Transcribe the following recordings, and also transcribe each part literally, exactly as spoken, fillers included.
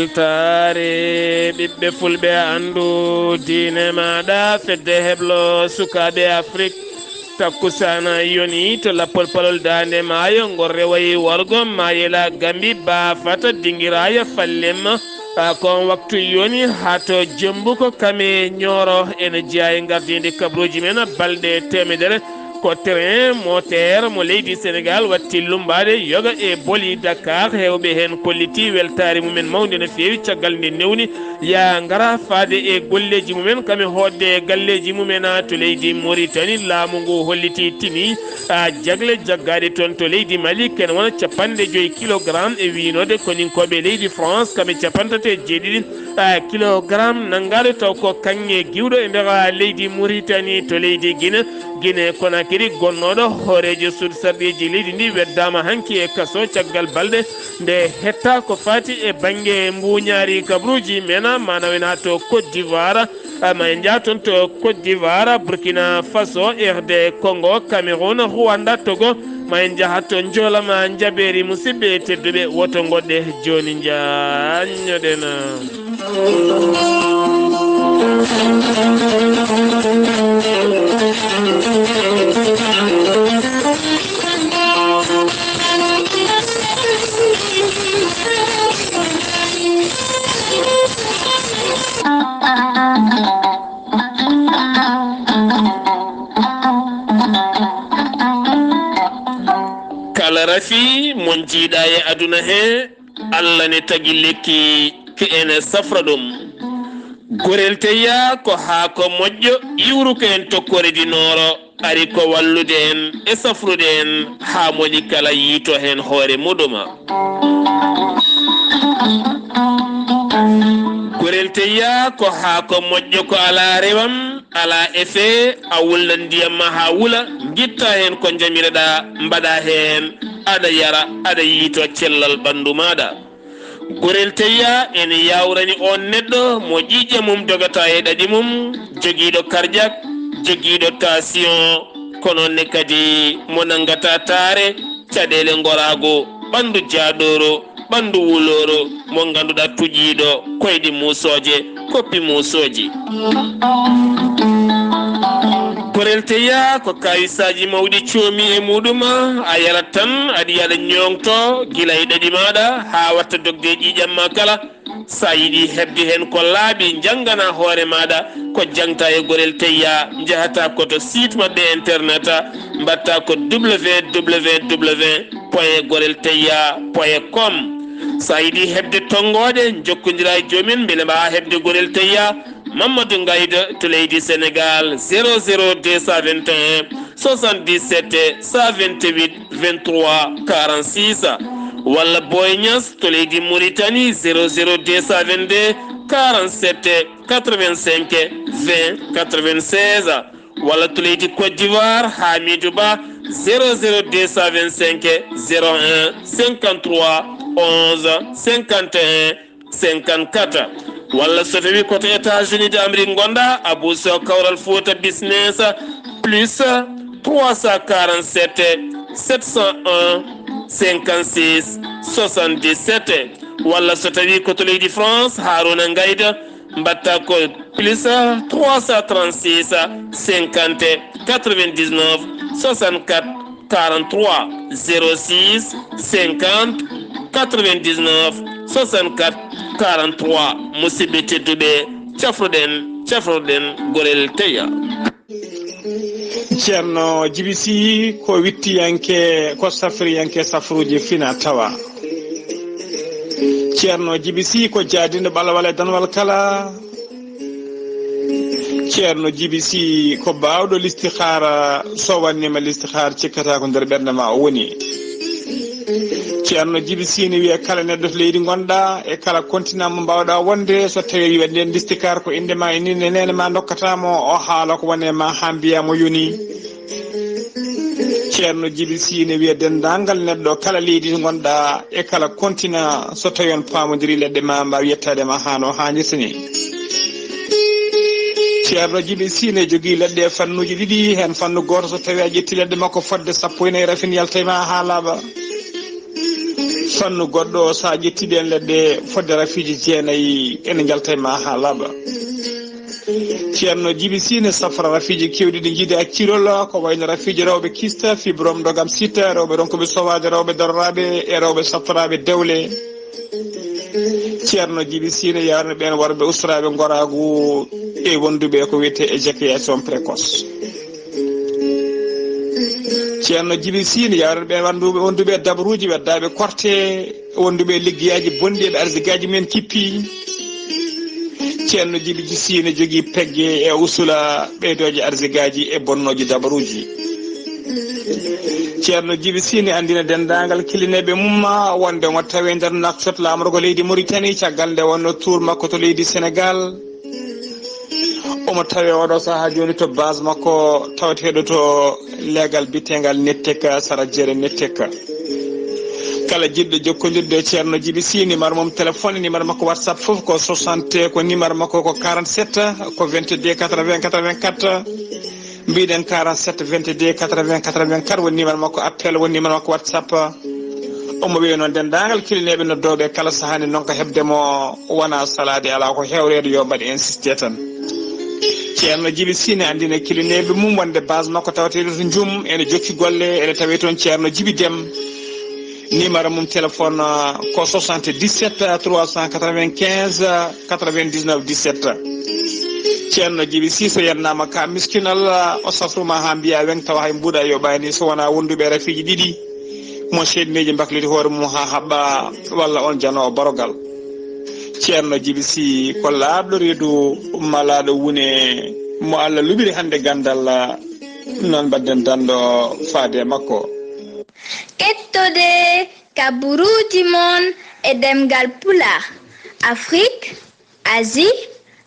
Weltaare ɓiɓɓe fulɓe, a anndu diine maaɗa, fedde heblo sukaaɓe Afrik. Takkusaana yoni to lappol palol daande maayo, ngol rewayi wargo Mayela Gambi, Bafata, Dingiraaya, Fallem. A, ko on waktu yoni haa to Jembuko, Kame, Ñooro. Ene jeyaa e ngardiindi kabaruuji men balɗe teemedere. Ko train moteur mo leydi Senegal watti lummbaade yoga e Boli Dakar. Heewɓe heen kollitii weltaare mumen mawnde no feewi caggal nde newni yaa ngara faade e golleeji mumen, kam e hootde e galleeji mumen, a, to leydi Mauritanie. Laamu ngu hollitii tini, a, jagle jaggaaɗe toon to leydi Mali, kene wona capanɗe joy kilogram e wiynoode koninkooɓe leydi France, kam e capanɗe tati e jeeɗiɗi, a, kilogram nanngaaɗo, taw ko kaŋŋe giwɗo e nder, a, leydi Mauritanie. To leydi Guinée, Guinée Conakry, gonnooɗo hooreejo suudu sarɗiiji leydi ndi weddaama hanki e kaso caggal balɗe nde hetta ko faati e bannge mbuuñaari kabaruuji men, maanaam en haa to Côte d'Ivoire, a, ma en njaha toon to Côte d'Ivoire, Burkina Faso, R D Congo, Cameroun, Rwanda, Togo, ma en njaha to Njolama, Njabeeri. Musidɓe tedduɓe, woto ngoɗɗe jooni, njaññoɗen. Kala rafi mo njiiɗa e aduna he, Allah ne tagi lekki ke ene safra ɗum. Gorel teyya ko haako moƴƴo iwruko en tokkoore dinooro, ari ko wallude en e safrude en haa moni kala yiito heen hoore muɗuma. Gorel teyya ko haako moƴƴo ko alaa rewam, alaa effet, a wulna ndiyam ma haa wula, ngitta heen ko njamireɗaa, mbaɗa heen, aɗa yara, aɗa yiito cellal ɓanndu maaɗa. Gorel teyya ene yawrani oon neɗɗo mo ƴiiƴe mum dogata e ɗaɗi mum, jogiiɗo cardiaque, jogiiɗo tension, ko noon ne kadi mo nanngata taare, caɗeele ngoraagu, ɓanndu jaaɗooru, ɓanndu wulooro, mo ngannduɗaa tuƴiiɗo koyɗi muusooje, koppi muusooji. Gorel teyya ko kawisaaji mawɗi coomi e muɗum, a yarat tan, aɗa yiya aɗa ñooŋto gila e ɗaɗi maaɗa haa watta dogde e ƴiiƴam ma kala. So a yiɗi heɓde heen ko laaɓi, njanngana hoore maaɗa ko jaŋta e gorel teyya, njahata ko to site maɓɓe internet, mbaɗta ko www point gorel teyya point com. So a yiɗi heɓde tonngooɗe, njokkondira e joom en mbele mbaawaa heɓde gorel teyya. Mamadou Ngaïda to leydi Sénégal, zéro zéro deux cent vingt et un soixante-dix-sept cent vingt-huit vingt-trois quarante-six, walla Boy Niass to leydi Mauritanie, zéro zéro deux cent vingt-deux quarante-sept quatre-vingt-cinq vingt quatre-vingt-seize, walla to leydi Côte d'Ivoire, Hamidou Ba, zéro zéro deux cent vingt-cinq zéro un cinquante-trois onze cinquante et un cinquante-quatre, walla so tawi ko to États-Unis d'Amérique ngonɗa, Abou Sow Kawral Fouta Business, plus trois cent quarante-sept sept cent un cinquante-six soixante-dix-sept, walla so tawi ko to leydi France, Harouna Ngaïda, mbaɗta ko plus trois cent trente-six cinquante quatre-vingt-dix-neuf soixante-quatre quarante-trois, zéro six cinquante quatre-vingt-dix-neuf soixante-quatre quarante-trois. Musidɓe tedduɓe, cafruɗen, cafruɗen gorel teyya. Ceerno Jibi Sy ko wittiyanke, ko safriyanke safruuji fina tawa. Ceerno Jibi Sy ko jaadinɗo ɓalwal e danwal kala. Ceerno Jibi Sy ko baawɗo listihaara, so wannima listihaara cikkata ko nder ɓernde ma o woni. Ceerno Jibi Sy ne wiya kala neɗɗo to leydi ngonɗa e kala continent mo mbawɗa wonde, so tawi wiya nden listihaara ko inde ma e inde nene ma dokkata mo, o haala ko wone ma ha mbiya mo yoni. Ceerno Jibi Sy ne wiya denndaangal neɗɗo kala leydi to ngonɗa e kala continent, so tawi on paamodiri leɗɗe ma mbawi yettade ma hano hanirta ni. Ceerno Jibi Sy ne jogii leɗɗe e fannuji ɗiɗi, hen fannu gooto so tawi a ƴetti leɗɗe makko fodde sappo e nayi rafin yalta e ma ha laaɓa. Fannu goɗɗo, so a ƴetti ɗeen leɗɗe fodde rafiiji jeenayi, ene njalta e ma haa laaɓa. Ceerno Jibi Sine safra rafiiji keewɗi ɗi njiidi accirol, ko wayno rafiiji rewɓe kista, fibrome, ndogam sita, rewɓe ronkuɓe sowaade, rewɓe daroraaɓe e rewɓe saftoraaɓe dewle. Ceerno Jibi Sine yaarno ɓeen worɓe ustoraaɓe ngoraagu e wonduɓe ko wiyetee éjaculation précoce. Ceerno Jibi Sine yaarno ɓeen wonduɓe, wonduɓe e dabaruuji weddaaɓe korte, wonduɓe e liggeyaaji bonɗi, eɓe arsigaaji mumen kippi. Ceerno Jibi Sine jogii pegge e usula ɓeydooje arsigaaji e bonnooji dabaruuji. Ceerno Jibi Sine anndina denndaangal kilineeɓe mum wonde omo tawee nder Nouakchott, laamorgo leydi Mauritanie, caggal nde wonno tour makko to leydi Sénégal. Omo tawee oɗo sahaa jooni to base makko tawateeɗo to leegal biyeteegal Netteka, sara jeere Netteka. Kala jiɗɗo jokkondirde e Ceerno Jibi Sy, numéro mum téléphone, numéro makko WhatsApp fof ko soixante, ko numéro makko ko quarante-sept, ko vingt-deux quatre-vingts quatre-vingt-quatre. Mbiɗen quarante-sept vingt-deux quatre-vingts quatre-vingt-quatre, woni numéro makko appel, woni numéro makko WhatsApp. Omo wiyee noon denndaangal kilineeɓe noddooɓe kala sahaa, nde ndonka heɓde mo wonaa salaade, alaa ko hewreede, yo mbaɗ insisté tan. Ceerno Jibi Sy ne anndina kilineeɓe mum wonde base makko tawateeɗo to Njum, ene jokki golle, ene tawee toon Ceerno Jibi Dem. Numéro mum téléphone, ah, ko soixante-dix-sept trois cent quatre-vingt-quinze quatre-vingt-dix-neuf dix-sept. Ceerno Jibi Sy, so yennaama ka miskin Allah, o safruma haa mbiya weŋ, tawa hay mbuuɗa yoɓaani, so wonaa wonduɓe rafiiji ɗiɗi, mo seyɗineeji mbakliti hoore mum haa haɓɓa, walla on janoowo barogal. Ceerno Jibi Sy ko laaɓɗo reedu, malaaɗo wune, mo Allah luɓiri hannde ganndal, noon mbaɗden danɗo faade e makko. Kettode kaburuuji mon e ɗemngal Pulaar, Afrique, Asie,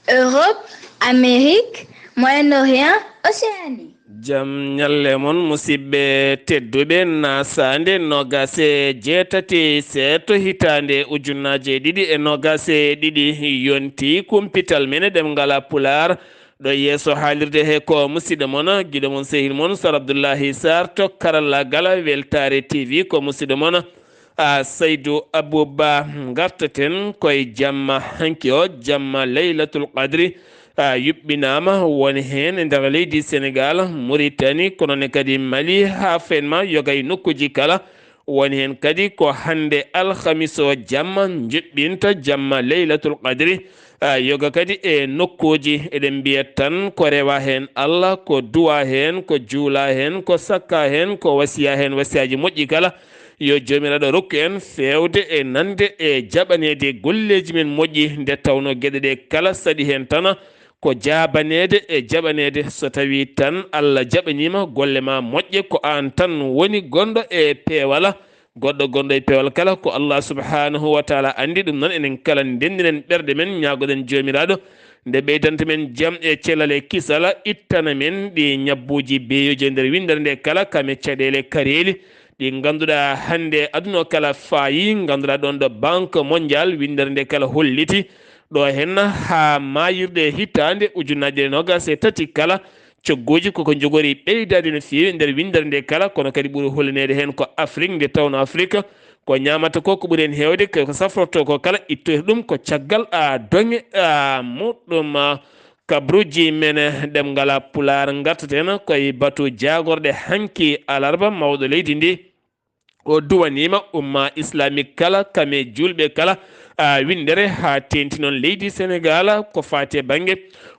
Europe, Amérique, Moyen-Orient, Océanie. Jam ñalle mon, musidɓe tedduɓe, nasaande noogaas e jeetati seeɗto hitaande ujunnaje ɗiɗi e noogaas e ɗiɗi, yonti kumpital men e ɗemngal Pulaar. Ɗo yeeso haalirde he ko musidɗo mon, giɗo mon, sehil mon, Sar Abdullahi Sarr, to karallaagal Weltaare T V, ko musidɗo mon, a, Saydu Abuba. Ngartaten koye jamma hanki o, jamma Laylatul Qadri, a, yuɓɓinaama, woni heen e nder leydi Senegaal, Muritani, kono ne kadi Mali, haa fenma yoga e nokkuuji kala. Woni heen kadi ko hannde alhamis o jamma njuɓɓinta jamma Laylatul Qadri, a, yoga kadi e nokkuuji. Eɗen mbiya tan ko rewa heen Allah, ko duwa heen, ko juula heen, ko sakka heen, ko wasiya heen wasiyaaji moƴƴi kala. Yo Joomiraaɗo rokku en feewde e nande e jaɓaneede golleeji men moƴƴi, nde tawnoo geɗe ɗe kala saɗi heen tan ko jaabaneede e jaɓaneede. So tawii tan Allah jaɓaniima golle ma moƴƴe, ko aan tan woni gonɗo e peewal. Goɗɗo gonɗo e peewal kala ko Allah subhanahu wa taala anndi. Ɗum noon, enen kala ndenndinen ɓerɗe men, ñaagoɗen Joomiraaɗo nde ɓeydanta men jam e cellal e kisal, ittana men ɗi ñabbuuji beeyooji e nder winndere nde kala, kame caɗeele kareeli ɗi ngannduɗaa hannde aduna o kala faayi, ngannduɗaa ɗoon ɗo Banque Mondiale winndere nde kala holliti, ɗo heen haa maayirɗe hitaande ujunnaje ɗiɗi e noogaas e tati kala, cogguuji koko njogori ɓeydaade no feewi nder winndere nde kala, kono kadi ɓuri hollineede heen ko Afrik, nde tawnoo Afrik ko ñaamata ko, ko ɓuri heen heewde ko, ko safrortoo ko kala, ittoyta ɗum ko caggal, a, doŋe, a, muɗɗum, a, kabruuji men ɗemngal Pulaar. Ngartaten koye batu jaagorɗe hanki alarba, mawɗo leydi ndi o duwaniima umma islamique kala, kame juulɓe kala, a, winndere haa teeŋti noon leydi Senegaal ko faati e bannge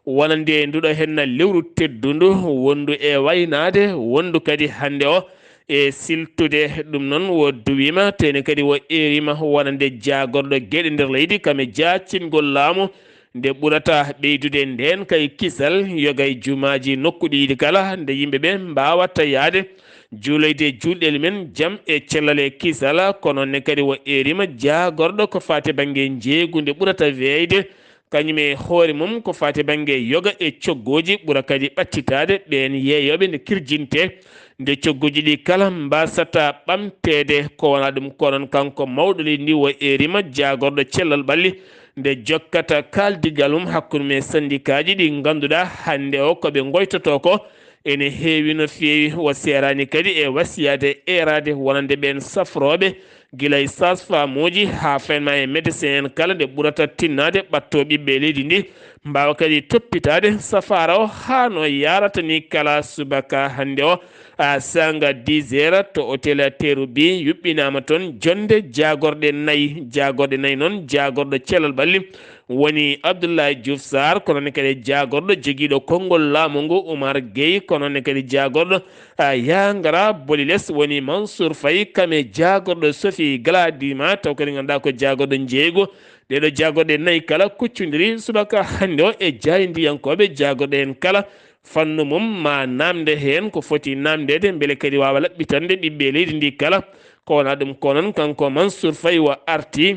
wonande nduɗo heen lewru teddundu wondu e waynaade, wondu kadi hannde o e siltude. Ɗum noon wo duwiima, teene kadi wo eeriima wonande jaagorɗo geɗe nder leydi, kame jaacingol laamu, nde ɓurata ɓeydude ndeen kay kisal, yoga e jumaaji nokkuuji ɗi kala, nde yimɓe ɓe mbaawata yahde juuloyde juulɗe men jam e cellal e kisal. Kono ne kadi wo eeriima jaagorɗo ko faati bannge njeeygu, nde ɓurata weeyde kañum e hoore mum ko faati bannge yoga e cogguuji, ɓura kadi ɓattitaade ɓeen yeeyooɓe nde kirjintee, nde cogguuji ɗi kala mbaasata ɓamteede. Ko wonaa ɗum, ko noon kanko mawɗo leydi ndi wo eeriima jaagorɗo cellal ɓalli, nde jokkata kaaldigal mum hakkunde mum e sandikaaji ɗi ngannduɗaa hannde o ko ɓe ngoytotoo ko ene heewi no feewi. O seeraani kadi e wasiyaade eeraade wonande ɓeen safrooɓe gila e sage-femme uji haa fayin ma e médecin en kala, nde ɓurata tinnaade ɓatto ɓiɓɓe leydi ndi, mbaawa kadi toppitaade safaara o haa no yaarata ni kala subaka hannde o. A sanga dix heures to hôtel Teeru Bi yuɓɓinaama toon jonnde jaagorɗe nayi. Jaagorɗe nayi noon, jaagorɗo cellal ɓalli woni Abdoulaye Diouf Sarr, kono ne kadi jaagorɗo jogiiɗo konngol laamu ngu Oumar Gueye, kono ne kadi jaagorɗo, a, Yangara Boliles woni Mansour Faye, kame jaagorɗo Sophie Gladima, taw kadi ngannduɗaa ko jaagorɗo njeeygu. Ɗeɗo jaagorɗe nayi kala kuccondiri subaka hannde o e jaayndiyankooɓe jaagorɗe en kala fannu mum ma naamnde heen ko foti naamndeede, mbele kadi waawa laɓɓitande ɓiɓɓe leydi ndi kala. Ko wona ɗum ko noon, kanko Mansour Faye o arti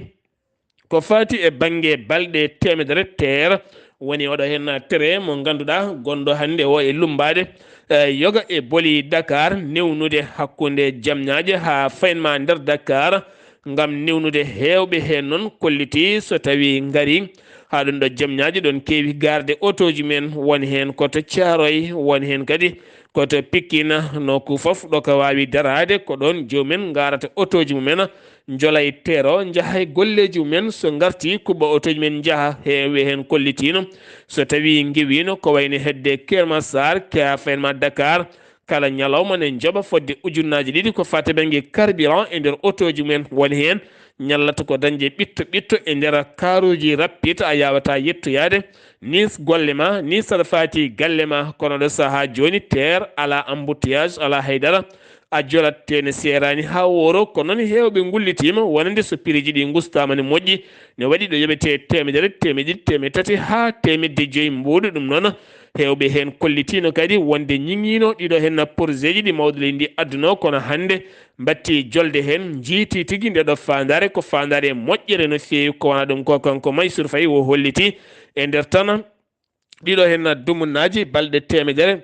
ko faati e bannge balɗe teemedere teer, woni oɗo heen tere mo ngannduɗaa gonɗo hannde o e lummbaade, eh, yoga e boli Dakar, newnude hakkunde jamñaaje haa fayin ma nder Dakar, ngam newnude heewɓe heen noon kolliti so tawi ngari haa ɗum ɗo jamñaaje ɗon keewi garde otooji men, won heen ko to Caaroy, won heen kadi ko to Pikine, nokku fof ɗo ko waawi daraade ko ɗoon joomum en ngarata otooji mum en, njola e teero, njaha e golleeji mum en, so ngarti kuɓɓa otooji men njaha, heewɓe heen kollitiino. So tawi ngewiino ko wayno hedde Keur Massar, Kafrine ma Dakar, kala ñalawma ne njoɓa fodde ujunnaaji ɗiɗi ko faati bannge carburant e nder otooji mum en, won heen ñallata ko dañde ɓitto ɓitto e nder kaaruuji rapide, a yaawataa yettoyaade ni golle ma, ni saɗa faati galle ma. Kono ɗo sahaa jooni teer, alaa embouteillage, alaa hay dara. A jolat te ne seeraani haa wooro, kono noon heewɓe ngullitiima wonande so piriiji ɗi ngustaama ne moƴƴi, ne waɗi ɗo yoɓetee teemedere, teemedde ɗiɗi, teemedde tati haa teemedde joyi mbuuɗu. Ɗum noon, heewɓe heen kollitiino kadi wonde ñiŋiino ɗiɗo heen porzeeji ɗi mawɗo leydi ndi addunoo, kono hannde mbattii jolde heen, njiitii tigi nde ɗo faandaare, ko faandaare moƴƴere no feewi. Ko wona ɗum ko kanko Mansour Faye o holliti e nder tan ɗiɗo heen dumunnaaji balɗe teemedere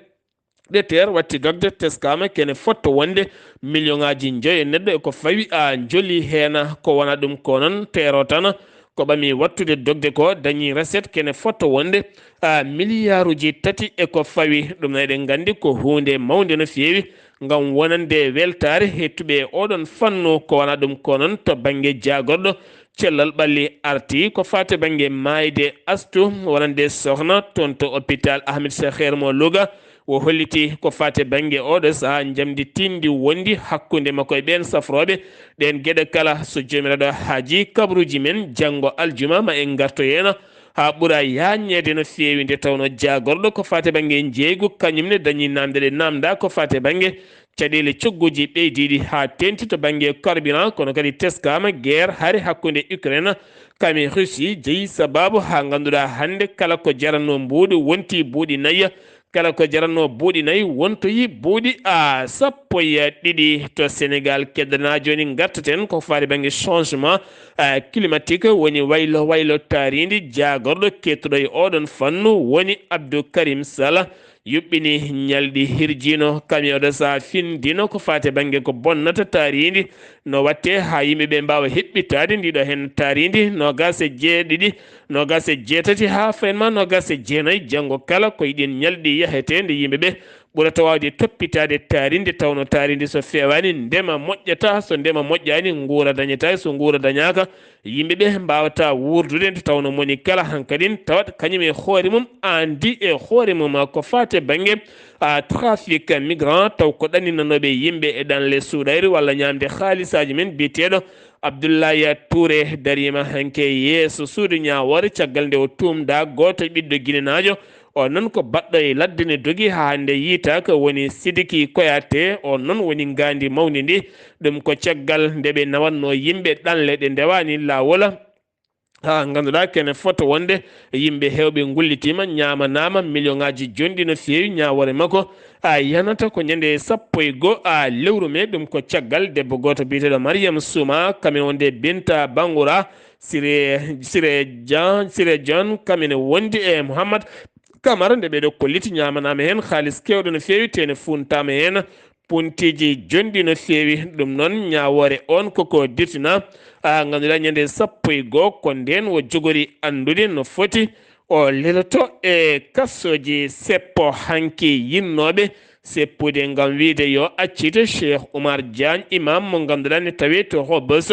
ɗe teer watti dogde, teskaama kene fotto wonde miliyoŋaaji njoyo neɗɗo e ko fawi a joli heen. Ko wona ɗum ko noon, teero tan ko ɓami wattude dogde ko dañi recette kene fotto wonde, a, miliyaaruuji tati e ko fawi. Ɗum noon eɗen nganndi ko huunde mawnde no feewi ngam wonande weltaare heɓtuɓe e oɗon fannu. Ko wona ɗum ko noon, to bannge jaagorɗo cellal ɓalli arti ko faati bannge maayde Astu wonande sohna toon to hôpital Ahmed Sakhir mo Louga. O holliti ko faati bannge oɗo sahaa njamndi tiiɗndi wondi hakkunde makko e ɓeen safrooɓe ɗeen geɗe kala. So Joomiraaɗo haajii, kabaruuji men janngo aljuma ma en ngartoyeena haa ɓura yaaññeede no feewi, nde tawnoo jaagorɗo ko faati bannge njeeygu, kañum ne dañii naamnde ɗe naamndaa ko faati bannge caɗeele cogguuji ɓeydiiɗi haa teeŋti to bannge carburant, kono kadi teskaama guerre hari hakkunde Ukraine kame Russie jeyi sabaabu haa ngannduɗaa hannde kala ko jaratnoo mbuuɗi wonti buuɗi nayi, kala ko jaratnoo buuɗi nayi wontoyi buuɗi, a, sappo e ɗiɗi. To Sénégal keddanaa jooni, ngartaten ko faati bannge changement, a, climatique, woni waylo waylo taariindi. Jaagorɗo keedduɗo e oɗon fannu woni Abdou Karim Sall, yuɓɓini ñalɗi hirjiino kame oɗo sahaa, findino ko faati bannge ko bonnata taariindi, no waɗtee haa yimɓe ɓe mbaawa heɓɓitaade ndiɗo heen taariindi noogaas e jeeɗiɗi, noogaas e jeetati haa fayin ma noogaas e jeenayi. Janngo kala ko e ɗiin ñalɗi yahetee nde yimɓe ɓe ɓurata waawde toppitaade taariindi, tawnoo taariindi so feewaani ndema moƴƴataa, so ndema moƴƴaani nguura dañataa, so nguura dañaaka yimɓe ɓe mbaawataa wuurdude, nde tawnoo moni kala hankadin tawat kañum e hoore mum anndi e hoore mum ko faati bannge, a, trafic migrant, taw ko ɗanninanooɓe yimɓe e ɗanle suuɗayre walla ñaamde haalisaaji men, biyeteeɗo Abdoulaye Touré dariima hanke yeeso suudu ñaawoore caggal nde o tuumdaa gooto ɓiɗɗo ginenaajo. O noon ko baɗɗo e ladde ne dogi haa hannde yiytaaka, woni Sidiki Koyate. O noon woni ngaandi mawndi ndi. Ɗum ko caggal nde ɓe nawatnoo yimɓe ɗanle ɗe ndewaani laawol. Haa ngannduɗaa kene fota wonde yimɓe heewɓe ngullitiima, ñaamanaama miliyoŋaaji jonɗi no feewi. Ñaawoore makko a yanata ko ñande sappo e goo a lewru mee. Ɗum ko caggal debbo gooto biyeteeɗo Mariam Suma, kamen wonde Binta Bangura, Sire, Sire Jan, Sire Jon, kamen wondi e Mouhammad Kamara, nde ɓeɗo kolliti ñaamanaama heen haalis keewɗo no feewi, te ne funtaama heen puntiiji jonɗi no feewi. Ɗum noon, ñaawoore on koko dirtina, a, ngannduɗaa ñande sappo e goo, ko ndeen o jogori anndude no foti o leloto e kasooji seppo hanki yinnooɓe seppude ngam wiide yo accit Cheikh Oumar Diagne, imam mo ngannduɗaa ne tawee to Rebeuss.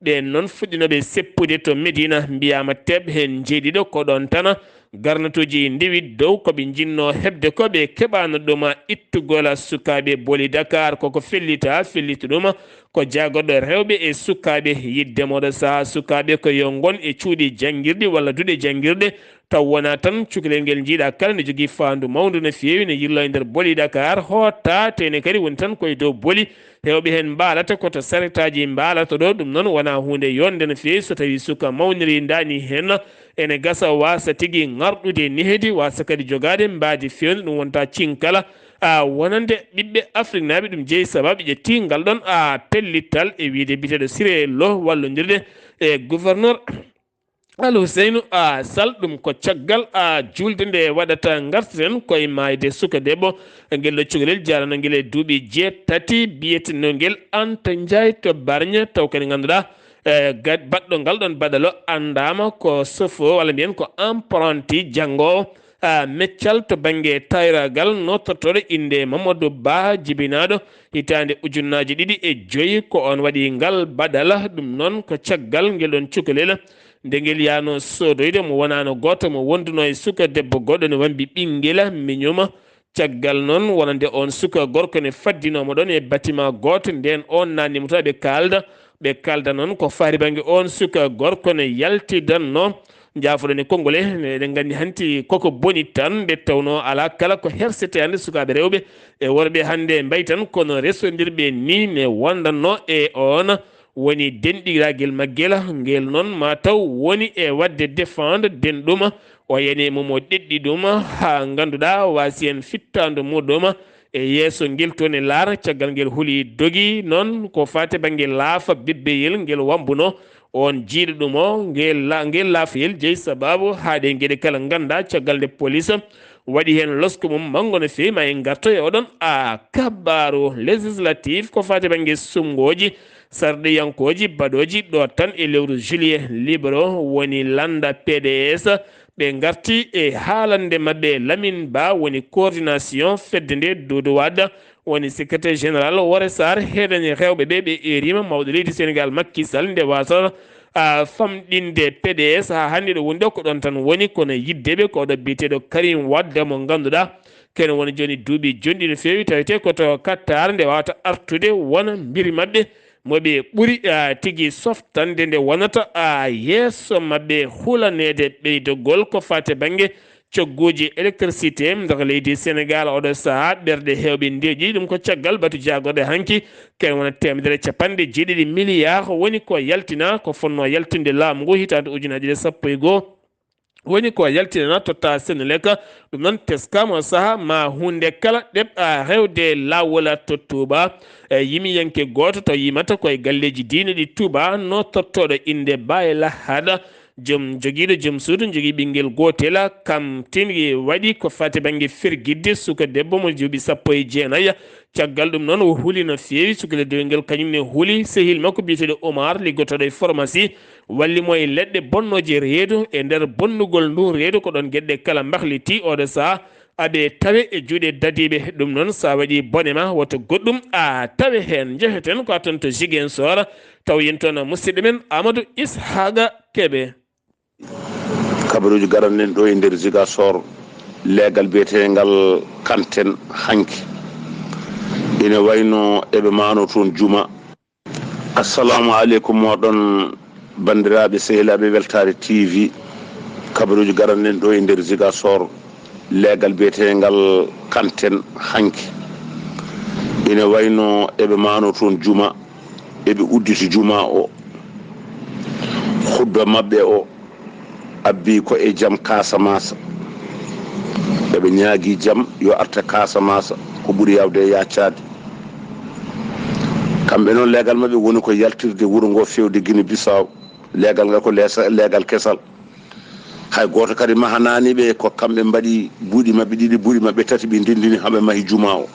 Ɓeen noon fuɗɗinooɓe seppude to Médina mbiyaama teɓ heen jeeɗiɗo ko ɗoon tan garnatuuji ndewi dow ko ɓe njinnoo heɓde ko ɓe keɓaano ɗum ittugol sukaaɓe booli Dakar. Koko fellita, fellita ɗum ko jaagorɗo rewɓe e sukaaɓe yiɗde mooɗo sahaa sukaaɓe ko yo ngon e cuuɗi janngirɗi walla duɗe janngirɗe. Taw wonaa tan cukalel ngel njiiɗaa kala ne jogii faandu mawndu no feewi, ne yirloo e nder boli Dakar, hootaa, tee ne kadi woni tan ko e dow boli. Heewɓe heen mbaalata ko to saretaaji mbaalata ɗo, ɗum noon wonaa huunde yonde no feewi. So tawii suka mawnirii ndaanii heen, ene gasa waasa tigi ŋarɗude nehdi, waasa kadi jogaade mbaadi feewndi, ɗum wonta cinkala. A wonande ɓiɓɓe Afriknaaɓe, ɗum jeyi sababu ƴettii ngal ɗoon a pellittal e wiyde biteeɗo Siré Lo wallondirde e gouverneur Al Huseynu a Sal. Ɗum ko caggal a juulde nde waɗata ngarteten koye maayde suka debbo. Ngel ɗo cukalel jarano ngel e duuɓi jeetati, biyetenoo ngel Anta Njaay to Barñe, taw kadi ngannduɗaa, e, gad-, baɗɗo ngal ɗoon baɗalo anndaama ko sofo walla mbiyen ko apprenti janngoowo, a, meccal to bannge tayraagal, notortooɗo innde Mamadou Ba, jibinaaɗo hitaande ujunnaaji ɗiɗi e joyi, ko oon waɗi ngal baɗala. Ɗum noon ko caggal ngel ɗoon cukalel, nde ngel yahnoo soodoyde, mo wonaano gooto, mo wondunoo e suka debbo goɗɗo, ne wambi ɓinngel miñum. Caggal noon, wonande oon suka gorko ne faddinoo mo ɗoon e bâtiment gooto, ndeen oon naatni mo to ɓe kaalda. Ɓe kaalda noon ko fahri bannge oon suka gorko ne yaltidanno. Njaafoɗon e konngol he, eɗen nganndi hanti koko boni tan, nde tawnoo alaa kala ko hersete hannde sukaaɓe rewɓe e worɓe hannde mbayi tan, kono resondirɓe nii ne wondanno e oon woni denɗiragel maggel. Ngel noon ma taw woni e waɗde défendre denɗum, o yani e mum o ɗeɗɗi ɗum haa ngannduɗaa waasi heen fittaandu muɗum e yeeso ngel toon e laara. Caggal ngel huli dogi noon ko faati bannge laafa bebbeyel ngel wambuno oon jiiɗo ɗum o, ngel la-, ngel laafayel jeyi sababu haa ɗe geɗe kala ngannda. Caggal nde police waɗi heen losko mum manngo no feewi, ma en ngarto e oɗon a kabaaru législatif ko faati bannge suɓngooji sarɗiyankooji baɗooji ɗo tan e lewru juillet. Libre woni lannda P D S, ɓe ngarti e haalande maɓɓe Lamine Ba woni coordination fedde nde, Doudou Wade woni secrétaire général, Woré Sarr heedani rewɓe ɓe, ɓe eeriima mawɗo leydi Sénégal Macky Sall nde waasata a famɗinde P D S haa hannde ɗo woni ɗo ko ɗoon tan woni, kono yiddeɓe ko oɗo biyeteeɗo Karim Wade mo ngannduɗaa kene woni jooni duuɓi jonɗi no feewi, tawetee ko to Qatar nde wawata artude wona mbiri maɓɓe mo ɓe ɓuri, a, tigi softande nde wonata, a, yeeso maɓɓe hulaneede ɓeydogol ko faati bannge cogguuji électricité nder leydi Sénégal. Oɗo sahaa ɓerɗe heewɓe ndeeƴi ɗum ko caggal batu jaagorɗe hanki ken wona teemedere e capanɗe jeeɗiɗi milliard woni ko yaltina ko fonnoo yaltinde laamu ngu hitaande ujunaaji ɗiɗi e sappo e goo. Woni ko yaltinana totta Senelec. Ɗum noon teskaama o saha ma huunde kala ɗeɓ a rewde laawol to Touba. E yimiyanke gooto taw yimata koye galleeji diine ɗi Touba, no tottooɗo innde Baye Lahad, joom jogiiɗo joom suudu jogii ɓinngel gootel, kam tigi waɗi ko faati bannge fergidde suka debbo mo duuɓi sappo e jeenayi. Caggal ɗum noon o huli no feewi, suka debbo ngel kañum ne huli sehil makko biyeteeɗo Omar liggotooɗo e pharmacie. Walli mo e leɗɗe bonnooje reedu. E nder bonnugol ndu reedu, ko ɗoon geɗe kala mbahliti. Oɗo sahaa aɓe tawe e juuɗe dadiiɓe. Ɗum noon, so a waɗii bone ma, woto goɗɗum a tawe heen. Njeheten ko a toon to Ziguinchor, taw yen toon musidɗo men Amadou Ishaqa Kebe. Kabaruuji garanɗen ɗo e nder Ziguinchor, leegal biyeteengal Kanten hanki. Ina wayno eɓe maano toon juma. Assalamu aleykum moɗon banndiraaɓe sehilaaɓe Weltaare T V. Kabaruuji garanɗen ɗo e nder Ziguinchor, leegal biyeteengal Kanten hanki. Ina wayno eɓe maano toon juma, eɓe udditi juma o. Hudba maɓɓe o abbi ko e jam Kasamasa. Eɓe ñaagi jam yo arta Kasamasa, ko ɓuri yawde e yaccaade. Kamɓe noon, leegal maɓɓe woni ko yaltirde wuro ngo fewde Guinée Bissau. Leegal ngal ko leesa-, leegal kesal. Hay gooto kadi mahanaani ɓe, ko kamɓe mbaɗi buuɗi maɓɓe ɗiɗi, buuɗi maɓɓe tati, ɓe ndendini haa ɓe mahi juma o.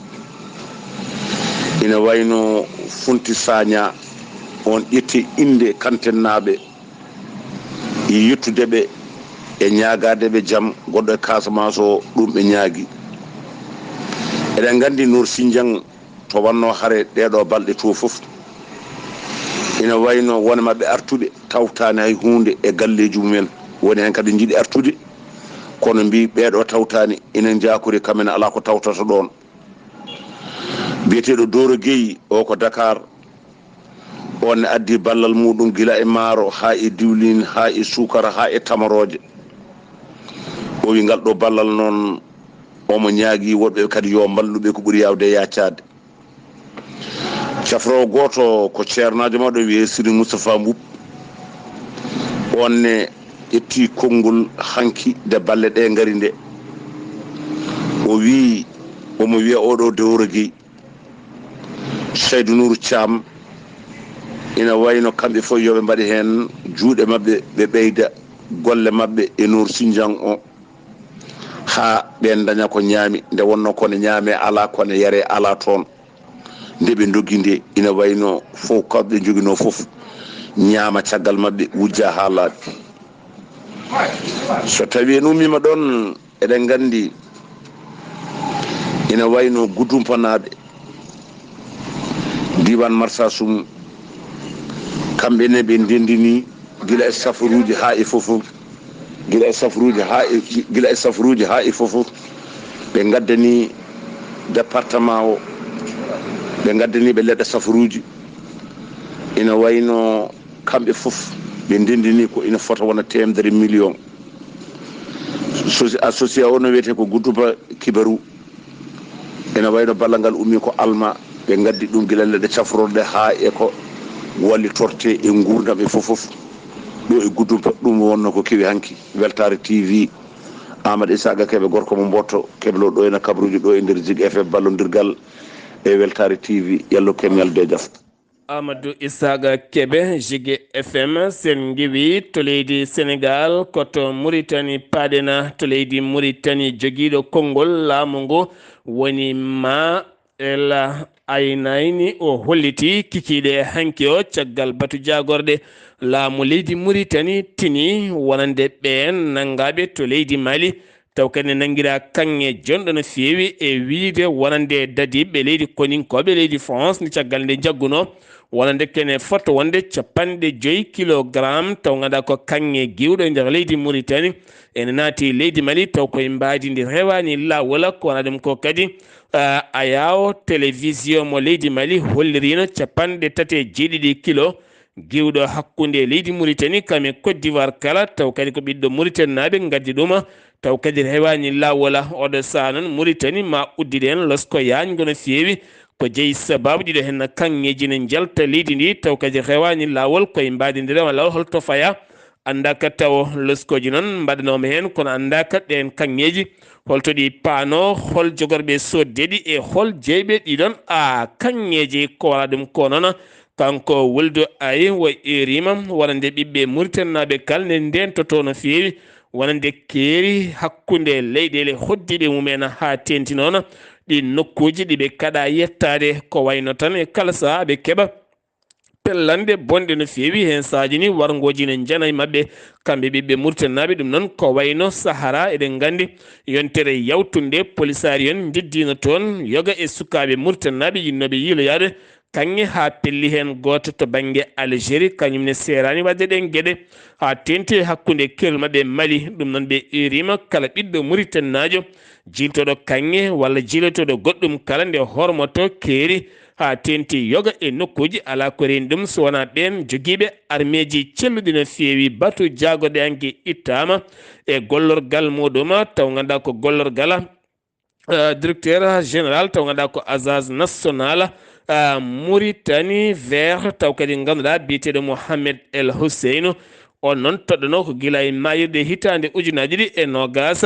Ina wayno Funti Saña, on ƴetti innde Kantennaaɓe, yettude ɓe e ñaagaade ɓe jam goɗɗo e Casamance o, ɗum ɓe ñaagi. Eɗen nganndi Noor Sinjang to wannoo hare ɗeeɗoo balɗe to fof, ina wayno won e maɓɓe artuɓe tawtaani hay huunde e galleeji mumen, woni heen kadi njiɗi artude, kono mbii ɓeeɗoo tawtaani, ina njaakori kam en alaa ko tawtata ɗoon. Biyeteeɗo Dooro Gueye o ko Dakar, on ne addi ballal muɗum gila e maaro haa e diwlin haa e suukara haa e tamarooje. O wi ngal ɗo ballal noon omo ñaagi woɗɓe kadi yo mballuɓe ko ɓuri yaawde e yaacaade. Cafroowo gooto ko ceernaajo mawɗo wiyee Siri Moustapha Mboup. On ne ƴetti konngol hanki nde balle ɗe ngari nde. O wii omo wiya oɗo Dewro Guèye, Saydou Nour Thiam, ina wayno kamɓe fof yo ɓe mbaɗe heen juuɗe maɓɓe, ɓe ɓeyda golle maɓɓe e Nour Sindian o, haa ɓeen ndaña ko ñaami, nde wonnoo ko ne ñaamee alaa, ko ne yaree alaa toon. Nde ɓe ndoggi nde, ina wayno fof ko ɓe njoginoo fof ñaama caggal maɓɓe, wujja haa laaɓi. So tawii en ummiima ɗoon, eɗen nganndi ina wayno Gudumpanaaɓe, diiwaan Marsasum, kamɓe ne ɓe ndenndinii gila e safaruuji haa e fof, gila e safaruuji haa e, gila e safaruuji haa e fof, ɓe ngaddanii département o, ɓe ngaddanii ɓe leɗɗe safaruuji. Ina wayno kamɓe fof ɓe ndenndinii ko ina fota wona teemedere million. Sosi-, association o no wiyetee ko Gudduba Kibaru. Ina wayno ballal ngal ummii ko Alma, ɓe ngaddi ɗum gila leɗɗe cafrorɗe haa e ko wallitortee e nguurndam e fof fof. Ɗo e Gudduba, ɗum wonnoo ko kewi hanki. Weltaare T V, Amadou Isaaqa Kebe, gorko mo Mboto, Kebe Lo, ɗo ena kabaruuji ɗo e nder Zik F M, ballondirgal e Weltaare T V. Yallo kem yalde e jam. Amadou Isaaqa Kebe, Zik F M, sen ngiwi to leydi Senegaal, ko to Muritani paaɗen, to leydi Muritani, jogiiɗo konngol laamu ngu woni Ma El Aynayni, o holliti kikiiɗe hanki o caggal batu jaagorɗe laamu leydi Muritani tini wonande ɓeen nanngaaɓe to leydi Mali, taw kadi ne nanngiraa kaŋŋe jonɗo no feewi e wiyde wonande dadiiɓe leydi koninkooɓe leydi France nde caggal nde njaggunoo wonande kene fota wonde capanɗe joyi kilogaram, taw nganndaa ko kaŋŋe giwɗo e nder leydi Muritani ene naati leydi Mali, taw koye mbaadi ndi rewaani laawol, ko wonaa ɗum ko kadi, ah, ayaawo télévision mo leydi Mali holliriino capanɗe tati e jeeɗiɗi kilo giwɗo hakkunde leydi Muritani kam e Côte d'Ivoire kala, taw kadi ko ɓiɗɗo Muritaninaaɓe ngaddi ɗum, taw kadi rewaani laawol. Oɗo sahaa noon Muritani ma uddide heen losko yaajngo no feewi, ko jeyi sabaabu ɗiɗo heen kaŋŋeeji ne njalta leydi ndi, taw kadi rewaani laawol koye mbaadi ndi rewa laawol, holto faya? Anndaaka tawo. Loskooji noon mbaɗanooma heen, kono anndaaka ɗeen kaŋŋeeji holto ɗi paanoo, hol jogorɓe soodde ɗi e hol jeyɓe ɗi ɗoon a kaŋŋeeji, ko wonaa ɗum ko noon. Kanko Wuldu Ay o eeriima wonande ɓiɓɓe Muritaninaaɓe kala ne ndeentotoo no feewi wonande keeri hakkunde leyɗeele hoɗdiiɓe mum en haa teeŋti noon ɗiin nokkuuji ɗi ɓe kaɗaa yettaade, ko wayno tan e kala sahaa ɓe keɓa pellande bonɗe no feewi, heen sahaaji ni warngooji ne njana e maɓɓe, kamɓe ɓiɓɓe Muritaninaaɓe. Ɗum noon ko wayno Sahara, eɗen nganndi yontere yawtunde polisaari en njejjiino toon yoga e sukaaɓe Muritaninaaɓe yiɗnooɓe yiiloyaade kaŋŋe haa pelli heen gooto to bannge Algérie, kañum ne seeraani waɗde ɗeen geɗe haa teeŋti e hakkunde keerol maɓɓe Mali. Ɗum noon ɓe eeriima kala ɓiɗɗo Muritaninaajo jiiltooɗo kaŋŋe walla jiilotooɗo goɗɗum kala nde hormoto keeri haa teeŋti yoga e nokkuuji, alaa ko reeni ɗum so wonaa ɓeen jogiiɓe armeeji celluɗi no feewi. Batu jaagorɗe hanki ittaama e gollorgal muɗum, taw nganndaa ko gollorgal, eh, directeur général, taw nganndaa ko Agence Nationale, eh, Mauritanie Vert, taw kadi ngannduɗaa biyeteeɗo Mohamed El Housseinu, on noon toɗɗanoo ko gila e maayirɗe hitaande ujunaaji ɗiɗi e noogaas.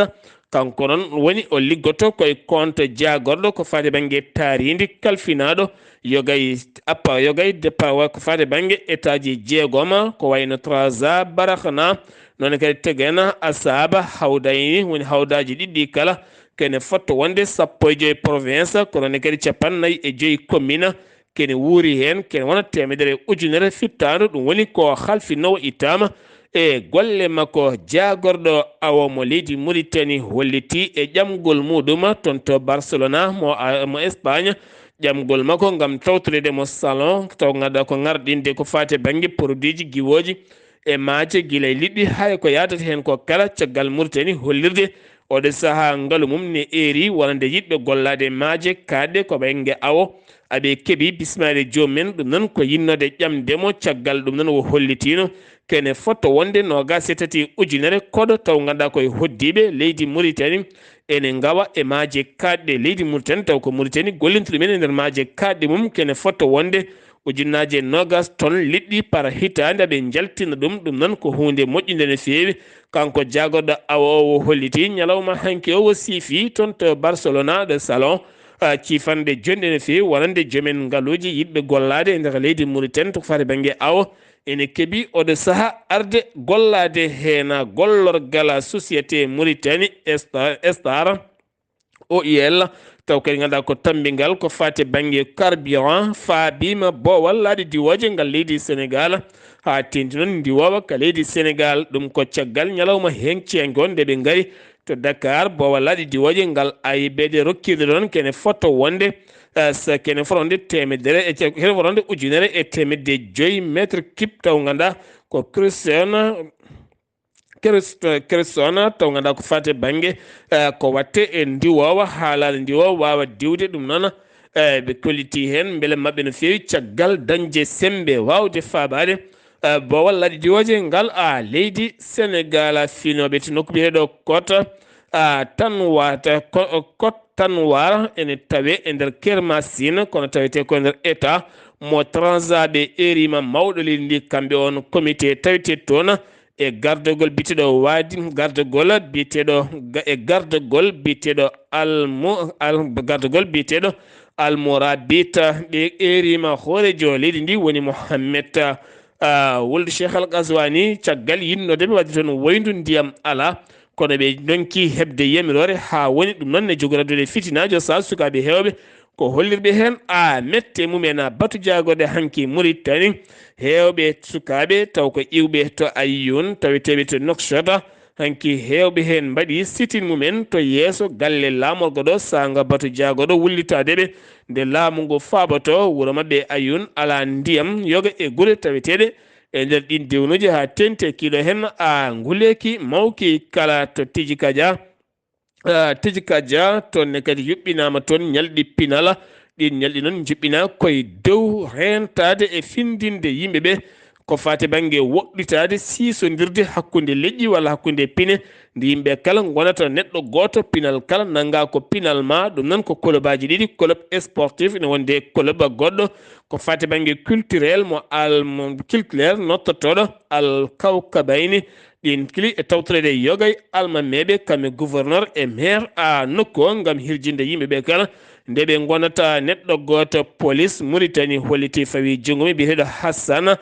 Kanko noon woni o liggoto koye compte jaagorɗo ko faati bannge taariindi kalfinaaɗo yogay appa yogay départ ko faati bannge état ji jeegoma, ko wayno Trarza, Barakhna, noon kadi Tegena, Asaba, Hawdayni, woni hawdaaji ɗiɗɗi kala kene fotto wonde sappo e joyi province, ko noon kadi capannayyi e joyi commune, kene wuuri heen, kene wona teemedere ujunere fittaandu, ɗum woni ko halfinoowo ittaama e golle makko. Jaagorɗo awo mo leydi Mauritanie hollitii e ƴamgol muɗum toon to Barcelona mo, a, mo Espagne, ƴamgol makko ngam tawtoreede mo salon, taw ngannduɗaa ko ŋarɗinde ko faati e bannge produitji giwooji e maaje, gila e liɗɗi, hay ko yaadata heen ko kala, caggal Mauritanie hollirde oɗo sahaa ngalu mum ne eeri wonande yiɗɓe gollaade e maaje kaaɗɗe ko bannge awo. Aɓe keɓi bismaade joomum en, ɗum noon ko yinnoode ƴamde mo. Caggal ɗum noon o hollitiino kene fotto wonde noogaas e tati ujunere koɗo, taw ngannduɗaa koye hoɗdiiɓe leydi Mauritanie ene ngawa e maaje kaaɗɗe leydi Mauritanie, taw ko Mauritanie gollinta ɗum en e nder maaje kaaɗɗe mum, kene fotto wonde ujunnaaje noogaas ton liɗɗi par hitaande, aɓe njaltina ɗum. Ɗum noon ko huunde moƴƴunde no feewi. Kanko jaagorɗo awo o hollitii ñalawma hanki o, o siifii toon to Barcelona ɗo salon, ah, ciifande jonɗe no feewi wonande joomen ngaluuji yiɗɓe gollaade e nder leydi Mauritanie to ko faati bannge awo, ene keɓi oɗo sahaa arde gollaade heen gollorgal société Mauritanie Esta-, Star, O I L, taw kadi ngannduɗaa ko tammbingal ko faati e bannge carburant, faabiima boowal laaɗe diwooje ngal leydi Senegaal, haa teeŋti noon ndiwoowa ka leydi Senegaal. Ɗum ko caggal ñalawma heen ceeŋgo nde ɓe ngari to Dakar, boowal laaɗe diwooje ngal A I B D rokkirde ɗoon kene fotto wonde, eh, so kene fotto wonde teemedere e ce-, kene fotto wonde ujunere e teemedde joyi mètre cube, taw ngannduɗaa ko Christian Christ-, Christian, taw ngannduɗaa ko faati e bannge, eh, ko waɗte e ndiwoowa, haalaade ndiwoowa, waawa diwde ɗum noon. Eh, ɓe kollitii heen mbele maɓɓe no feewi caggal dañde semmbe waawde faabaade, eh, boowal laaɗe diwooje ngal, ah, leydi Senegaal. Finooɓe to nokku biyeteeɗo Kot, ah, Tanwata, Ko-, Kot Tanwara ene tawee e nder Kermasin, kono tawetee ko e nder État mo Trarza. Ɓe eeriima mawɗo leydi ndi, kamɓe on comité tawetee toon e gardagol biyeteeɗo Wadi, gardagol biyeteeɗo ga-, e gardagol biyeteeɗo Almo-, Al-, gardagol biyeteeɗo Almorabita. Ɓe eeriima hooreejo leydi ndi woni Mohammed, ah, Wuld Cheikh Al Ghazwani, caggal yinnoode ɓe waɗde toon woyndu ndiyam alaa, kono ɓe ndonki heɓde yamiroore haa woni ɗum noon ne jogoradude fitinaajo sahaa sukaaɓe heewɓe. Ko hollirɓe heen a mette mum en a batu jaagorɗe hanki Mauritanie. Heewɓe sukaaɓe taw ko iwɓe to Ayoun, taweteeɓe to Nouakchott. Hanki heewɓe heen mbaɗi sitin mum en to yeeso galle laamorgo ɗo, saanga batu jaagorɗo wullitaade ɓe. Nde laamu ngu faaboto wuro maɓɓe Ayoun alaa ndiyam, yoga e gure taweteeɗe e nder ɗiin dewnuuji haa teeŋti e kiiɗo heen a nguleeki mawki kala to Tijikaja. Ah, Tijikaja, toon ne kadi yuɓɓinaama toon ñalɗi pinal. Ɗiin ñalɗi noon njuɓɓinaa koye dow reentaade e findinde yimɓe ɓe ko faati bannge woɗɗitaade siisondirde hakkunde leƴƴi walla hakkunde pine, nde yimɓe kala ngonata neɗɗo gooto, pinal kala nanngaa ko pinal ma. Ɗum noon ko kolobaaji ɗiɗi, kolob sportif ene wonde e kolob goɗɗo ko faati bannge culturel mo al-, mo culturel nottotooɗo Al Kawkabayni. Ɗiin kili e tawtoreede yoga e almameeɓe, kamɓe gouverneur e maire a nokku o, ngam hirjinde yimɓe ɓe kala. Nde ɓe ngonata neɗɗo gooto, police Mauritanie hollitii fawii junngo mum biyeteeɗo Hassane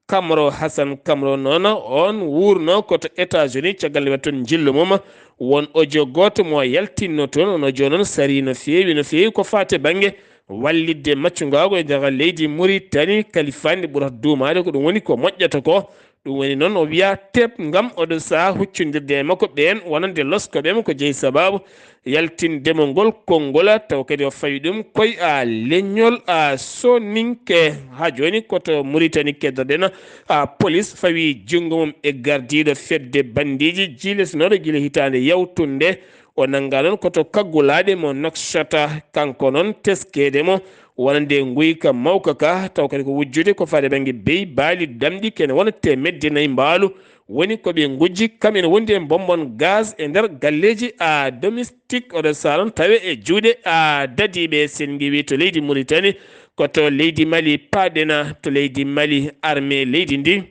Kamro. Hassane Kamro noon, oon wuurno ko to États-Unis, caggal nde waɗi toon njillu mum. Won audio gooto mo yaltinno toon, oon audio noon sarii no feewi, no feewi ko faati e bannge wallitde maccungaagu e nder leydi Mauritanie, kalifaani ɓurata duumaade, ko ɗum woni ko moƴƴata ko. Ɗum woni noon o wiya teep ngam oɗo sahaa huccondirde e makko ɓeen wonande loskooɓe mo ko jeyi sabaabu yaltinde mo ngol konngol, taw kadi o fawi ɗum koye a leñol a soninke. Haa jooni ko to Mauritanie keddoɗen a police fawi junngo mum e gardiiɗo fedde banndiiji jiiletenooɗo gila hitaande yawtunde. O nanngaa noon ko to kaggulaaɗe mo Nouakchott, kanko noon teskeede mo wonande nguyka mawka ka, taw kadi ko wujjude ko faade bannge beyi, baali, damɗi, kene wona teemedde nayi mbaalu. Woni ko ɓe ngujji, kam ene wondi e bonbon gaz e nder galleeji a domestique. Oɗo sahaa noon tawe e juuɗe a dadiiɓe, sen ngiwi to leydi Mauritanie, ko to leydi Mali paaɗen, to leydi Mali armée leydi ndi.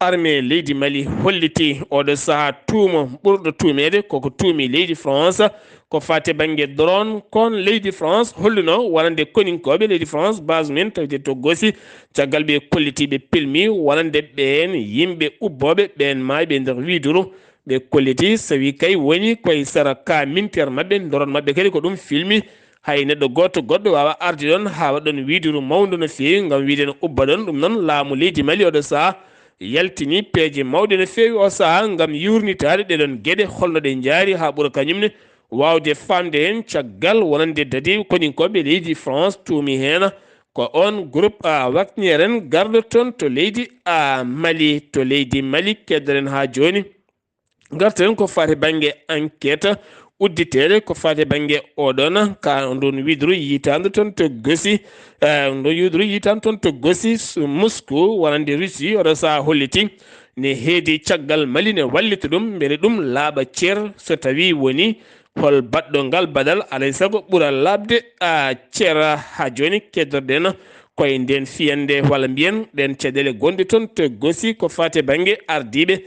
Armée leydi Mali hollitii oɗo sahaa tuuma ɓurɗo tuumeede koko tuumi leydi France ko faati bannge drone, kon leydi France holluno wonande koninkooɓe leydi France base mum en tawde to Gosi, caggal ɓe kolliti ɓe pilmi wonande ɓeen yimɓe ubbooɓe ɓeen maayɓe e nder wiiduru. Ɓe kolliti so wi kay woni koye sara ka minteer maɓɓe, drone maɓɓe kadi ko ɗum filmi. Hay neɗɗo gooto goɗɗo waawa arde ɗoon haa waɗa ɗoon wiiduru mawndu no feewi ngam wiide no ubba ɗoon. Ɗum noon laamu leydi Mali oɗo sahaa yaltini peeje mawɗe no feewi o sahaa ngam yuurnitaade ɗeɗon geɗe, holno ɗe njaari haa ɓura kañum ne waawde faamde heen caggal wonande dadiiɓe koninkooɓe leydi France tuumi heen ko oon groupe a Wagner en garɗo toon to leydi a Mali, to leydi Mali keddoren haa jooni. Ngarten ko faati bannge enquête udditeede ko faati bannge oɗon ka ndun widru yitaande toon to Gosi, eh, ndun widru yitaande toon to Gosi s- Moscou wonande Russie oɗo saha holliti ne heedi caggal Mali ne wallita ɗum mbele ɗum laaɓa ceer so tawi woni hol baɗɗo ngal baɗal alay sago ɓura laaɓde a ceera haa jooni keddorɗen koye nden fiyande walla mbiyen ɗen caɗeele gonɗe toon to Gosi ko faati bannge ardiiɓe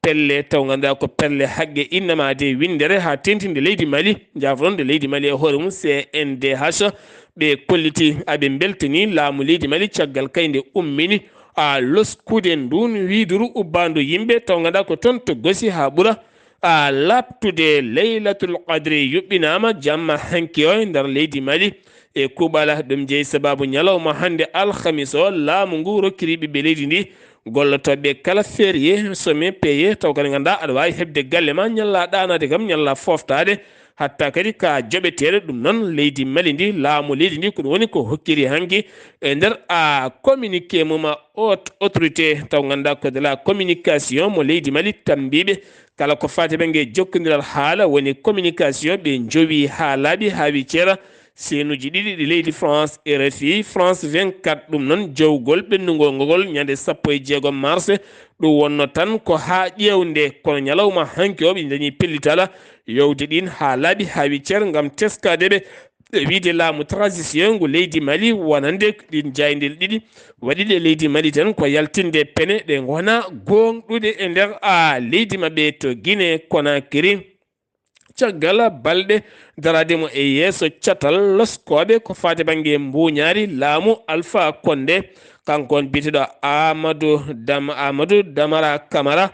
pelle taw ngannduɗaa ko pelle haqqe innama de winndere haa tentinde leydi Mali, njaafronde leydi Mali e hoore mum C N D H, ɓe kolliti aɓe mbeltani laamu leydi Mali caggal kay nde ummini a loskude ndun widuru ubbandu yimɓe taw ngannduɗaa ko toon to Gosi haa ɓura a laaɓtude. Laylatul Qadri yuɓɓinaama jamma hanki o e nder leydi Mali e kuuɓala ɗum jeyi sababu ñalawma hannde alhamis o laamu ngu rokkiri ɓiɓɓe leydi ndi gollotooɓe kala férié, sommet payé, taw kadi ngannduɗaa aɗa waawi heɓde galle ma, ñalla ɗaanaade kam, ñalla fooftaade, hatta kadi ka joɓeteeɗo. Ɗum noon, leydi Mali ndi, laamu leydi ndi, ko ɗum woni ko hokkiri hanki e nder a communiqué mum a haute autorité, taw ngannduɗaa ko de la communication mo leydi Mali, tammbiiɓe kala ko faati bannge jokkondiral haala, woni communication, ɓe njowi haa laaɓi, haa wi ceera, seenuji ɗiɗi ɗi leydi France, R F I, France vingt-quatre. Ɗum noon, jowgol ɓenndugol ngol ñande sappo e jeegom mars, ɗum wonno tan ko haa ƴeewnde, kono ñalawma hanki o ɓe dañi pellitala yowde ɗin haa laaɓi, haa wi ceer ngam teskaade ɓe e wiide laamu transition ngu leydi Mali wonande ɗin jaayndeele ɗiɗi waɗiɗe leydi Mali tan ko yaltinde pene ɗe ngona goongɗuɗe e nder a leydi maɓɓe to Guinée Conakry. Caggal balɗe daraade mo e yeeso catal loskooɓe ko faati bannge mbuuñaari laamu Alpha Condé, kanko on biyeteeɗo Amadou Dam- Amadou Damara Camara,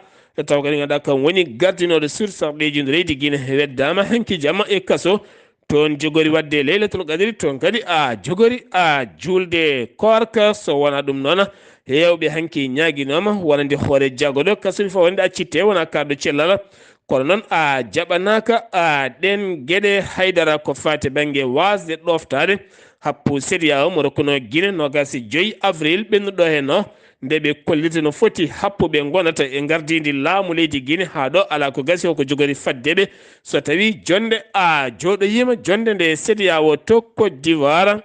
taw kadi ngannduɗaa kam woni gardinooɗo sursarɗeeji leydi Guinée weddaama hanki jamma e kaso. Toon jogori waɗde Laylatul Qadri, toon kadi a jogori a juulde koorka. So wonaa ɗum noon, heewɓe hanki ñaaginooma wonande hoore jagguɗo kaso ɗi fof wonde accitte wona kaɗɗo cellal. Kono noon a jaɓanaaka a ɗeen geɗe haydara ko faati bannge waasde ɗooftaade happu C E D E A O mo rokkunoo Guinée noogaas e joy avril ɓennuɗo heen o, nde ɓe kollirta no foti happuɓe ngonata e ngardiindi laamu leydi Guinée haa ɗo alaa ko gasi ko jogori fadde ɓe so tawii jonnde a jooɗoyiima jonnde nde C E D E A O to Côte d'Ivoire.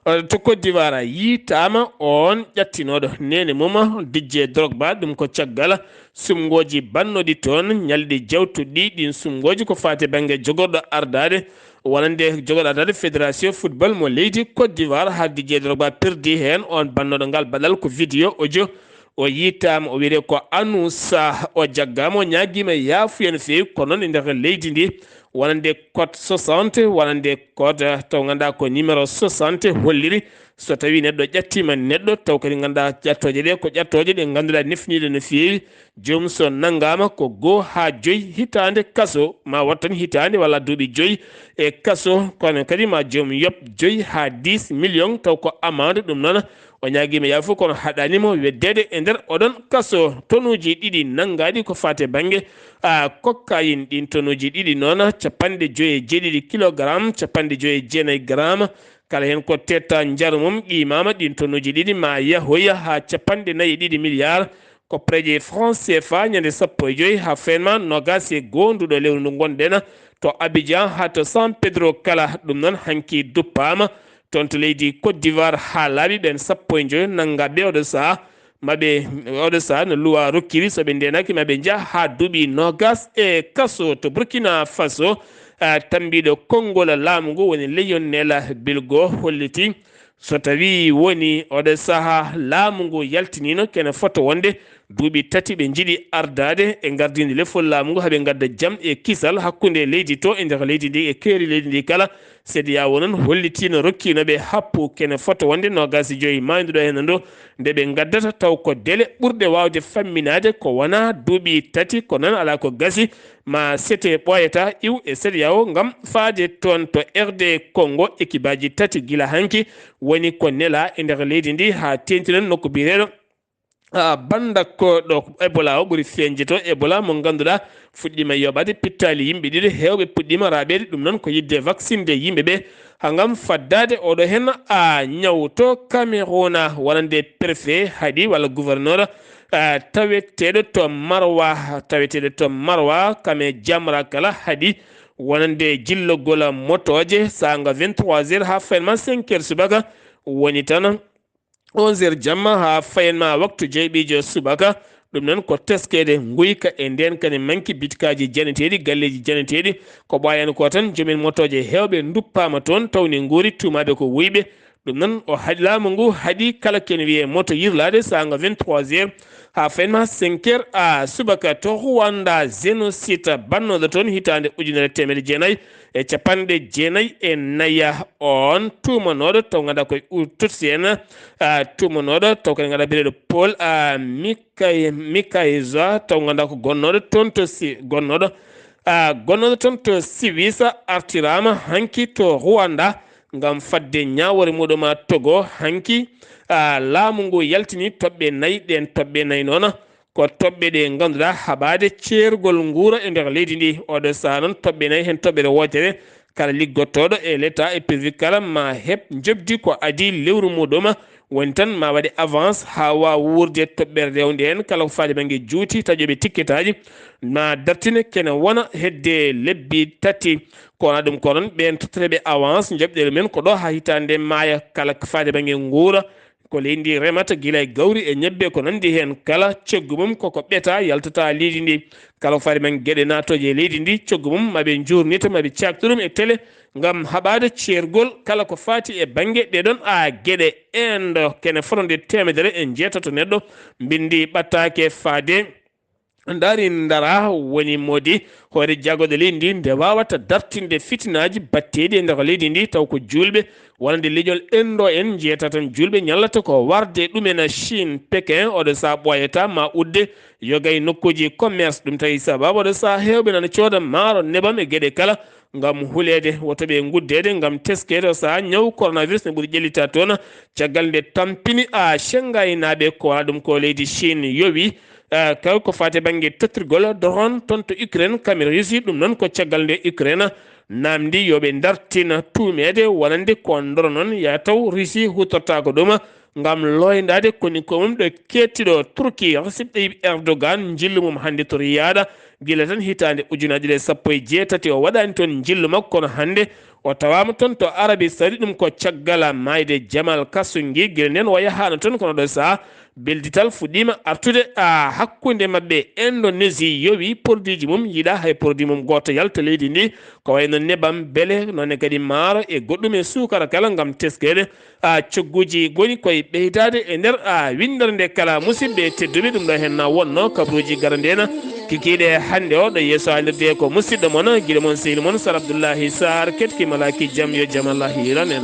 Eh, to Côte d'Ivoire yiitaama oon ƴattinooɗo neene mum Didier Drogba, ɗum ko caggal sumngooji bannooɗi toon ñalɗi jawtuɗi. Ɗiin sumngooji ko faati bannge jogorɗo ardaade wonande jogorɗo ardaade fédération football mo leydi Côte d'Ivoire, haa Didier Drogba perdi heen oon bannooɗo ngal baɗal ko vidéo audio. O yiitaama, o wiyetee ko Anoussa, o jaggaama, o ñaagiima yaafuya no feewi, kono noon e nder leydi ndi wonande code soixante, wonande code taw ngannduɗaa ko numéro soixante holliri so tawii neɗɗo ƴattiima neɗɗo, taw kadi ngannduɗaa ƴattooje ɗe ko ƴattooje ɗe ngannduɗaa nefniiɗe no feewi. Joom so nanngaama ko goo haa joyi hitaande kaso, ma waɗ tan hitaande walla duuɓi joyi e kaso, kono kadi ma joom yoɓ joyi haa dix millions, taw ko amande. Ɗum noon o ñaagiima yaafo, kono haɗaani mo weddeede e nder oɗon kaso. Tonuuji ɗiɗi nanngaaɗi ko faati bannge a cocaïne, ɗiin tonuuji ɗiɗi noon, capanɗe joyi e jeeɗiɗi kilogaram, capanɗe joyi e jeenayi garam, kala heen ko teetta njaru mum qiimaama. Ɗiin tonuuji ɗiɗi ma yahoya haa capanɗe nayi e ɗiɗi milliard, ko peeje franc C F A ñande sappo e joyi haa fenma noogaas e goo nduɗo lewru ndu ngonɗen to Abidjan haa to San Pedro kala. Ɗum noon hanki duppaama toon to leydi Côte d'Ivoire haa laaɓi. Ɓeen sappo e joyi nanngaaɓe oɗo sahaa maɓe oɗo sahaa no luwa rokkiri, so ɓe ndeenaaki maɓe njaha haa duuɓi noogaas e kaso. To Burkina Faso, a, tammbiiɗo konngol laamu ngu woni Lionel Bilgo holliti so tawii woni oɗo sahaa laamu ngu yaltiniino kene fota wonde duuɓi tati ɓe njiɗi ardaade e ngardiindi lefol laamu ngu haa ɓe ngadda jam e kisal hakkunde leydi to e nder leydi ndi e keeri leydi ndi kala. C E D E A O noon hollitii no rokkiino ɓe happu kene fota wonde noogaas e joyi maayduɗo heen ndo nde ɓe ngaddata, taw ko dele ɓurɗe waawde famminaade ko wonaa duuɓi tati, ko noon alaa ko gasi ma sete ɓooyata iw e C E D E A O ngam faade toon to R D Congo. Ekibaaji tati gila hanki woni ko nelaa e nder leydi ndi haa teeŋti noon nokku biyeteeɗo Ah, bannda ko ɗo Ebola o ɓuri feeñde to. Ebola mo ngannduɗaa fuɗɗiima yoɓaade pittaali yimɓe ɗiɗi, heewɓe puɗɗiima raaɓeede. Ɗum noon ko yiɗde vaccinde yimɓe ɓe haa ngam faddaade oɗo heen, ah, ñaw to Cameroun, wonande préfet haɗi walla gouverneur, ah, taweteeɗo to Marwa, taweteeɗo to Marwa, kame jamra kala haɗi wonande jillogol motooje saanga vingt-trois heures haa fayin ma cinq heures subaka, woni tan onze heures jamma haa fayin ma waktu jeyɓiijo subaka. Ɗum noon ko teskeede nguyka e ndeen kadi manki bitikaaji janeteeɗi, galleeji janeteeɗi. Ko ɓooyaani ko tan, joomen motooje heewɓe nduppaama toon, tawni nguuri, tuumaaɓe ko wuyɓe. Ɗum noon o haɗi, laamu ngu haɗi kala ken wiyee moto yirlaade saanga vingt-trois heures haa fayin ma cinq heures a subaka. To Rwanda, génocide bannooɗo toon hitaande ujunere teemedde jeenayi e capanɗe jeenayi e nayi, on tuumanooɗo taw ngannduɗaa koye u-, Tutsi en, ah, tuumanooɗo taw kadi ngannduɗaa biyeteeɗo Paul, ah, Mikay-, Mikayza taw ngannduɗaa ko gonnooɗo toon to si-, gonnooɗo, ah, gonnooɗo toon to Siwisa artiraama hanki to Rwanda ngam fadde ñaawoore muɗum, ah, Togo hanki, ah, laamu ngu yaltini toɓɓe nayi, ɗeen toɓɓe nayi noon ko toɓɓe ɗe ngannduɗaa haɓaade ceergol nguura e nder leydi ndi. Oɗo sahaa noon toɓɓe nayi heen toɓɓere wootere kala liggottooɗo e l'État e privé kala ma heɓ njoɓdi ko adii lewru muɗum, woni tan ma waɗe avance haa waawa wuurde toɓɓere rewnde heen kala ko faati bannge juuti taƴooɓe tikketaaji ma dartine kene wona hedde lebbi tati. Ko wonaa ɗum ko noon ɓeen totteteeɓe avance njoɓɗeele men ko ɗo haa hitaande maaya kala ko faati bannge nguura. Ko leydi ndi remata gila e gawri e ñebbe ko nanndi heen kala, coggu mum koko ɓeta yaltata leydi ndi. Kala ko faati men geɗe naatooje e leydi ndi, coggu mum maɓe njuurnita, maɓe caakta ɗum e tele ngam haɓaade ceergol kala ko faati e bannge ɗee ɗoon a geɗe. Endo kene fotande teemedere e njeetato neɗɗo mbinndi ɓattaake faade. Ndaari ndara woni modi hoore jagooɗe leydi ndi nde waawata dartinde fitinaaji batteeɗi e nder leydi ndi, taw ko juulɓe wonande leñol Indo en njeeyata tan juulɓe ñallata ko warde ɗumen Chine, Pékin, oɗo sahaa ɓooyata ma udde yoga e nokkuuji commerce. Ɗum tawi sababu oɗo sahaa heewɓe nana cooda maaro nebam e geɗe kala ngam huleede, woto ɓe nguddeede ngam teskeede o sahaa ñaw coronavirus ne ɓuri ƴellita toon. Caggal nde tampini a Shanghai naaɓe ko wonaa ɗum ko leydi Chine yowi, eh, kala ko faati bannge tottirgol drone toon to Ukraine, kame Russie. Ɗum noon ko caggal nde Ukraine naamndi yo ɓe ndartina tuumeede wonande ko ndoro noon ya taw Russie hutortaako ɗum ngam looyndaade koni ko mum ɗo keettiɗo Turki Recep Tayyip Erdogan njillu mum hannde to Riyada. Gila tan hitaande ujunaaji ɗiɗi e sappo e jeetati o waɗaani toon njillu makko, kono hannde o tawaama toon to Arabie Saoudite, ɗum ko caggal maayde Jamal Khashoggi. Gila ndeen o yahaano toon, kono ɗo sahaa beldital fuɗɗiima artude a hakkunde maɓɓe. Indonésie yowi produitji mum yiɗaa hay produit mum gooto yalta leydi ndi, ko wayno nebam, bele, noone kadi maaro e goɗɗum e suukara kala ngam teskeede a cogguuji ngoni koye ɓeydaade e nder a winndere nde kala. Musidɓe tedduɓe, ɗum ɗo heen na wonno kabaruuji garanɗe en kikiiɗe hannde o. Ɗo yeeso haalirde ko musidɗo mon, giɗo mon, sehil mon Sar Abdoullahi Sarr, ketki malaki jam, yo jam Allah hiiran en.